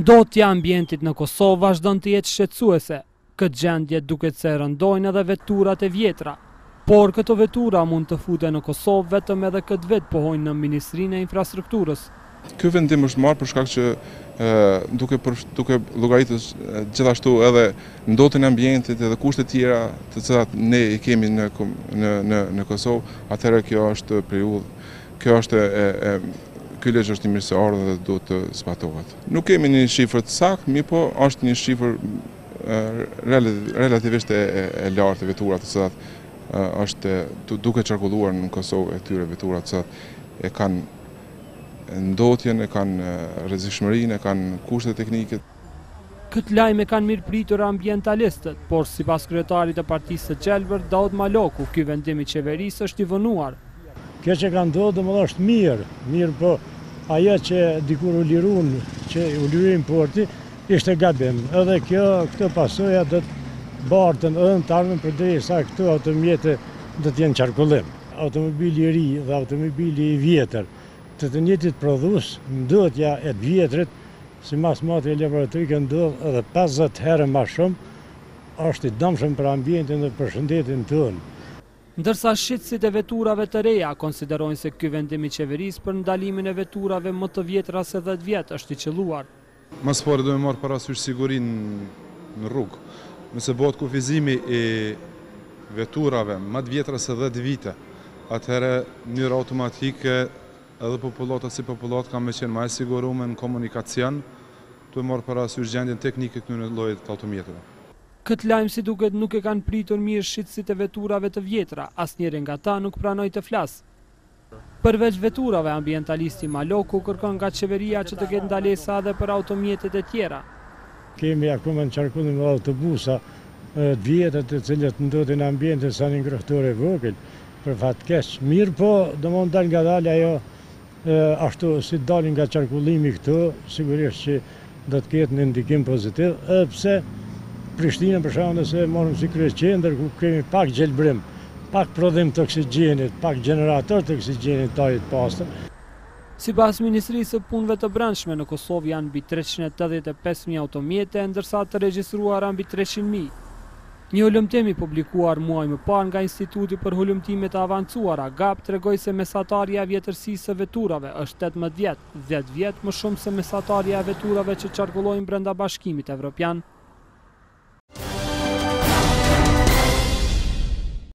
Ndotja e ambientit në Kosovë vazhdon të jetë shqetësuese. Këtë gjendje duket se e rëndojnë edhe veturat e vjetra. Por këto vetura mund të futen në Kosovë vetëm edhe këtë vit, pohojnë në Ministrinë e Infrastrukturës. Ky vendim është marrë për shkak që duke për duke llogaritur gjithashtu edhe ndotjen e ambientit edhe kushtet tjera të cilat ne i kemi në në në në Kosovë, atëherë kjo është periudhë, kjo është e, e ky ligj është i mirëseardhur dhe duhet të zbatohet. Nuk kemi një shifër të saktë, mirëpo është një shifër relativisht e, e, e lartë e veturave të cilat është duke qarkulluar në Kosovë e këtyre veturave të cilat e kanë ndotjen, e kanë rrezikshmërinë, e kanë kushtet teknike. Këtë lajm e kanë mirëpritur ambientalistët, por sipas kryetarit të Partisë së Gjelbër, Daut Maloku, ky vendim i qeverisë është i vonuar. Kjo që ka ndodhur domethënë është mirë, mirëpo ajo që dikur u lirun, që u liru importi, ishte gabim. Edhe kjo, këto pasoja do të barten edhe në të ardhmen përderisa këto automjete do të jenë në qarkullim. Automobili i ri dhe automobili i vjetër të të njëjtit prodhues, ndotja e të vjetrit, simas matjeve laboratorike ndodh edhe 50 herë ma shumë, është i dëmshëm për ambientin dhe për shëndetin tonë. Ndërsa shitësit e veturave të reja konsiderojnë se ky vendim i qeverisë për ndalimin e veturave më të vjetra se 10 vjet është i qëlluar. Më së pari do me marrë parasysh sigurinë në rrugë. Nëse bëhet kufizimi i veturave më të vjetra se 10 vite, atëherë në mënyrë automatike edhe popullata si popullatë ka me qenë ma e sigurume në komunikacion, tu e marrë parasysh gjendjen teknike këtyre llojit të automjeteve. Këtë lajm si duket nuk e kanë pritur mirë shitësit e veturave të vjetra, asnjëri nga ta nuk pranoi të flasë. Përveç veturave, ambientalisti Maloku kërkon nga qeveria që të ketë ndalesa edhe për automjetet e tjera. Kemi akoma në qarkullim edhe autobusa të vjetër të cilët ndotin ambientin sa një ngrohtore e vogël, për fat keq. Mirëpo, domethënë dalngadalë ajo ashtu si dalin nga qarkullimi këtu, sigurisht që do të ketë një ndikim pozitiv, edhe pse Prishtina për shembull nëse e marrim si kryeqendër ku kemi pak gjelbrim, pak prodhim të oksigjenit, pak gjenerator të oksigjenit të ajrit të pastër. Sipas Ministrisë së Punëve të Brendshme në Kosovë janë mbi 385.000 automjete, ndërsa të regjistruara mbi 300.000. Një hulumtim i publikuar muaj më parë nga Instituti për Hulumtime të Avancuara, GAP, tregoi se mesatarja e vjetërsisë së veturave është 18 vjet, 10 vjet më shumë se mesatarja e veturave që qarkullojnë brenda Bashkimit Evropian.